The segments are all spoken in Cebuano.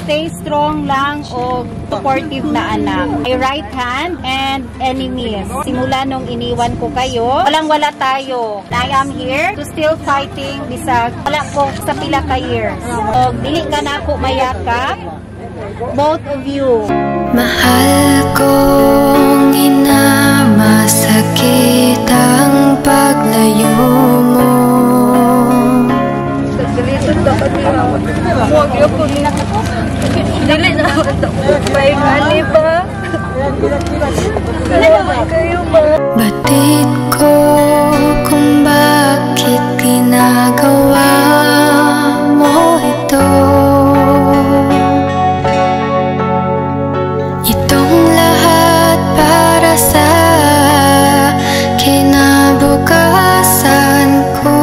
Stay strong lang o supportive na anak. My right hand and enemies. Simula nung iniwan ko kayo, walang wala tayo. I am here to still fighting bisag wala ko sa pila ka years. O dili ka na ako mayakap. Both of you. Mahal kong ina, masakit ang paglayo mo. Galisod ka niya. Huwag yun ko. Dili na ako ito. May ani ba? Salamat kayo ba? Batid ko kung bakit ginagawa mo ito. Itong lahat para sa kinabukasan ko.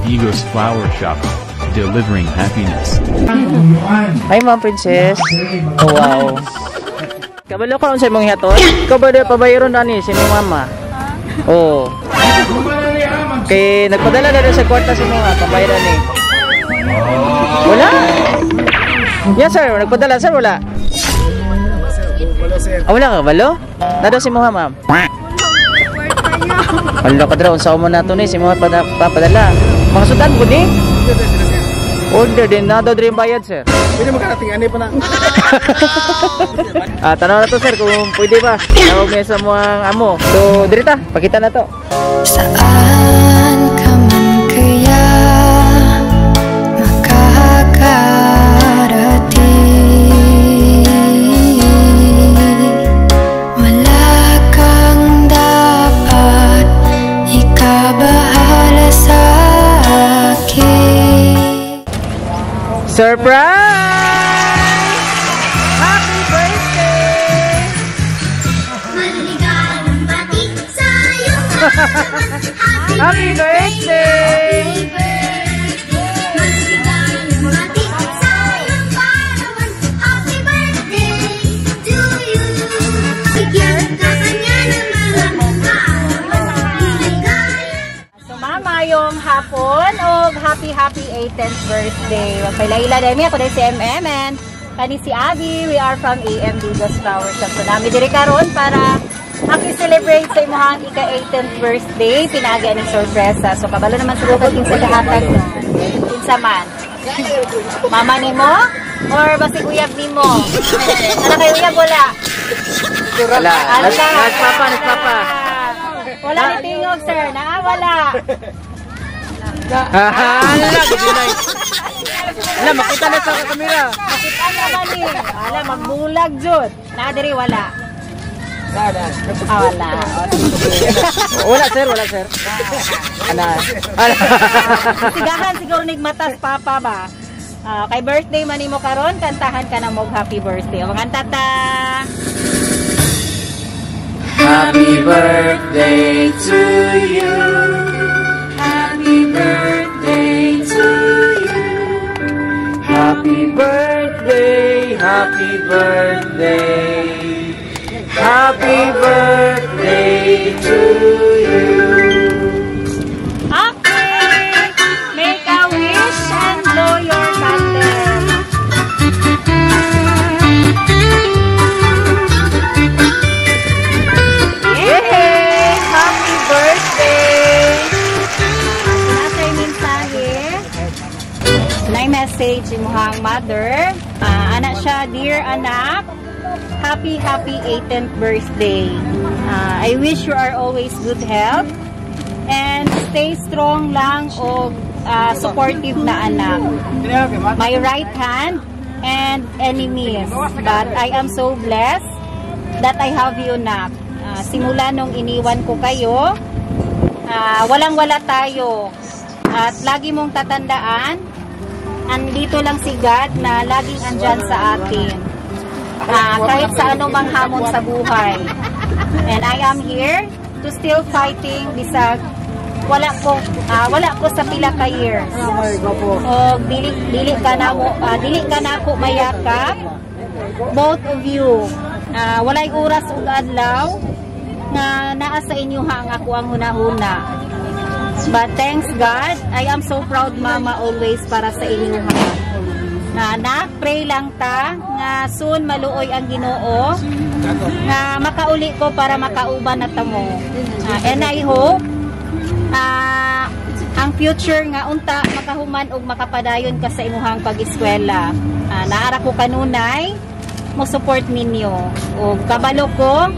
Digos Flower Shop, delivering happiness. Hi, Ma'am Princess. Oh, wow. Kabalo ka sa imong hiaton? Ikaw ba di pabayaron ani si imong mama? Oh. Kay nagpadala na sa kwarta sa mga pambayaran ni. Wala? Yes, sir, nagpadala, sir, wala. Wala, sir. Ah, wala ka balo? Nado si mo, ma'am. Wala ka dra, unsa mo na to ni si mo papadala. Mga sudan ko ni. Order din na daw diri bayad, sir. Pwede makarating ani pa na. Ah, tanaw na to, sir, kung pwede ba. Tawag niya sa mga amo. So, diri ta, pakita na to. Saan ka man kaya makakarating? Wala kang dapat ikabahala sa akin. Surprise! Happy birthday! Maligayang bati sa'yo. Happy birthday! Maligayang bati sa'yo parawan. Happy birthday to you. Bigyan ka kanya ng maraming kaarawan. So mama, yung hapon og happy happy 18th birthday. Magpailaila dami ako dahil si MM and kani si Abby. We are from AM Digos Flower Shop. So nami diri karon para maki-celebrate sa imong ika-18th birthday. Pinagi aning sorpresa. So kabalo naman siguro kag kinsa kahatag, no. Kinsa man? Mama nimo or basig uyab nimo? Ana kay uyab wala? Wala. Ala. Nagpapa, nagpapa. Wala ni tingog, sir. Naa wala. Hala, gudinay. Hala, makita na sa kamera. Makita naman ni. Wala, magbulag jud. Na diri wala. Ah, wala. O, sige. Wala, sir, wala, sir. Ana. Ana. Sigahan siguro nigmatas papa ba? Ah, kay birthday man nimo karon, kantahan ka na mo happy birthday. O, kanta ta. Happy birthday to you. Happy birthday to you. Happy birthday, happy birthday. Happy birthday to you. Okay. Make a wish and blow your candle. Yay! Happy birthday! Nasa yung mensahe. Nay message imuhang mother. Ah, anak siya, "Dear anak, happy happy 18th birthday. Ah, I wish you are always good health and stay strong lang og supportive na anak. My right hand and enemies. But I am so blessed that I have you, nak. Ah, simula nung iniwan ko kayo, walang wala tayo. At lagi mong tatandaan, andito lang si God na laging andyan sa atin. Ah, kahit sa anumang hamon sa buhay. And I am here to still fighting bisag wala ko sa pila ka years. Og dili ka na ako mayakap. Both of you. Ah, walay oras ug adlaw nga naa sa inyo ha ang ako ang hunahuna. But thanks God, I am so proud mama always para sa inyo ha. Na Magpray lang ta nga soon maluoy ang Ginoo nga makauli ko para makauban na ta mo. And I hope ang future nga unta makahuman og makapadayon ka sa imuhang pag-eskwela. Naara ko kanunay mo support ninyo. Og kabalo ko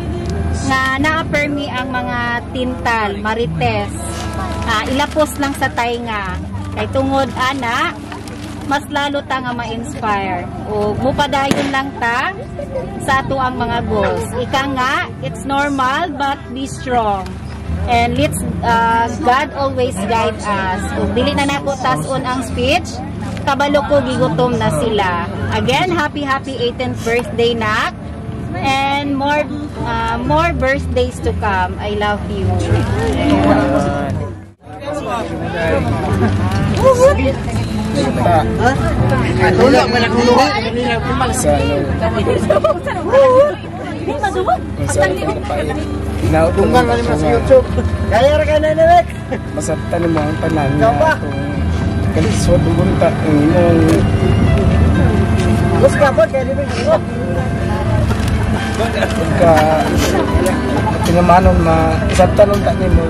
nga naa-permi ang mga tintal, marites. Ilapos lang sa tainga. Kay tungod ana, mas lalo ta nga ma-inspire. O mupadayon lang ta sa ato ang mga goals. Ika nga, it's normal but be strong. And let's God always guide us. Ug dili na nako tas-on ang speech, kabalo ko gigutom na sila. Again, happy happy 18th birthday, nak. And more birthdays to come. I love you. Naudungan na sa YouTube. Kaya ra ka na Rex. Masabtan mo ang tanan nga atong kalisod ug unta ang imong ka tinamanon ma sabtan unta nimo.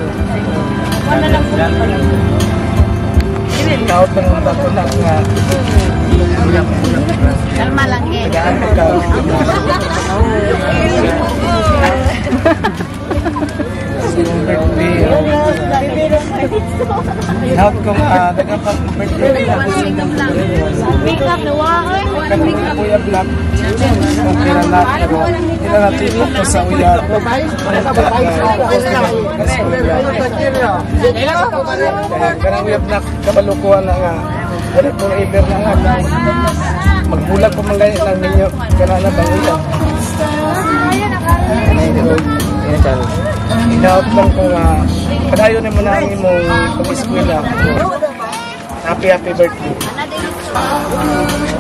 Naot lang ang bato na nga. Kalma lang eh. Naot ko nagapang birthday. Makeup na wa oy. Kuya Black. Kung kailan na pero kailan natin ko sa uya. Kanang Kuya Black kabalukuan na nga. Wala ko ever na nga. Magbulag pa man ganit lang ninyo. Kana na bang uya. Inaot lang ko nga padayon mo na ang imong pag-eskwela. Happy happy birthday.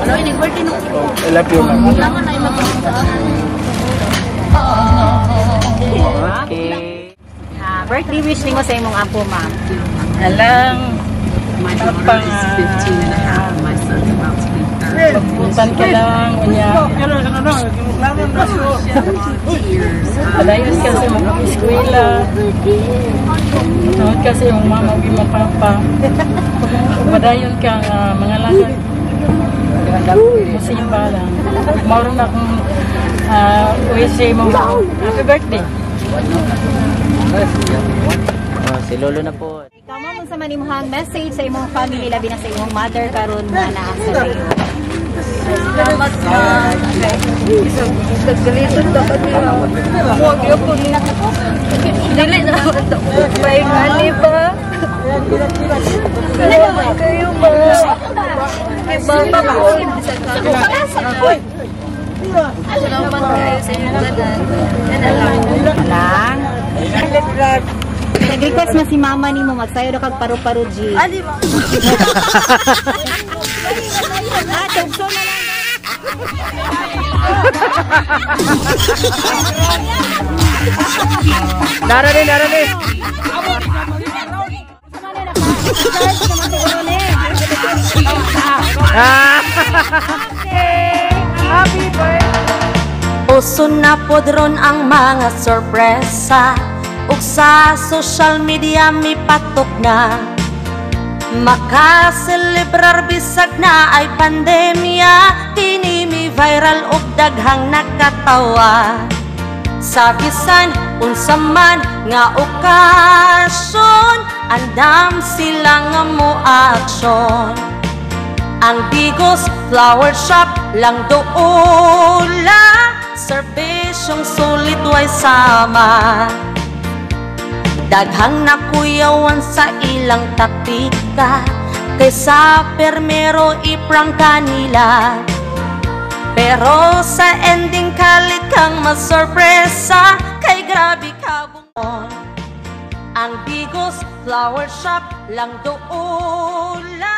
I love you, ma'am. Okay. Birthday wish nimo sa imong apo, ma'am. Alang, pang magputan ka lang, unya. Padayon ka sa mga eskwela. Tungod ka sa imong mama ug imong papa. Padayon ka nga mga lakad. Musiba lang. Mauron na akong wish sa imong happy birthday. Oh, si Lolo na po. Ikaw, ma'am, unsa man imong message sa imong family labi na sa imong mother karon nga naa sa layo? Salamat sa nagkalisod na kanila. Huwag yun po. Dili na ako. Pahingali ba? Salamat kayo ba? Kay Baba ko. Salamat kayo sa inyong tanan. Yan lang. Lang. Nag-request na si mama nimo magsayo daw kag paru-paru G. Ali ba? Ah, tugso na lang. Narani, narani. Happy birthday. Uso na pod ron ang mga sorpresa, ug sa social media mipatok na. Makaselebrar bisag na ay pandemya, kini mi viral og daghang nakatawa. Sa bisan unsa man nga okasyon, andam sila nga mo aksyon. Ang Digos Flower Shop lang doula, serbisyong sulit way sama. Daghang nakuyawan sa ilang taktika, kaysa permero iprangka nila. Pero sa ending kalit kang masorpresa, kay grabe ka bungon. Ang Digos Flower Shop lang doula.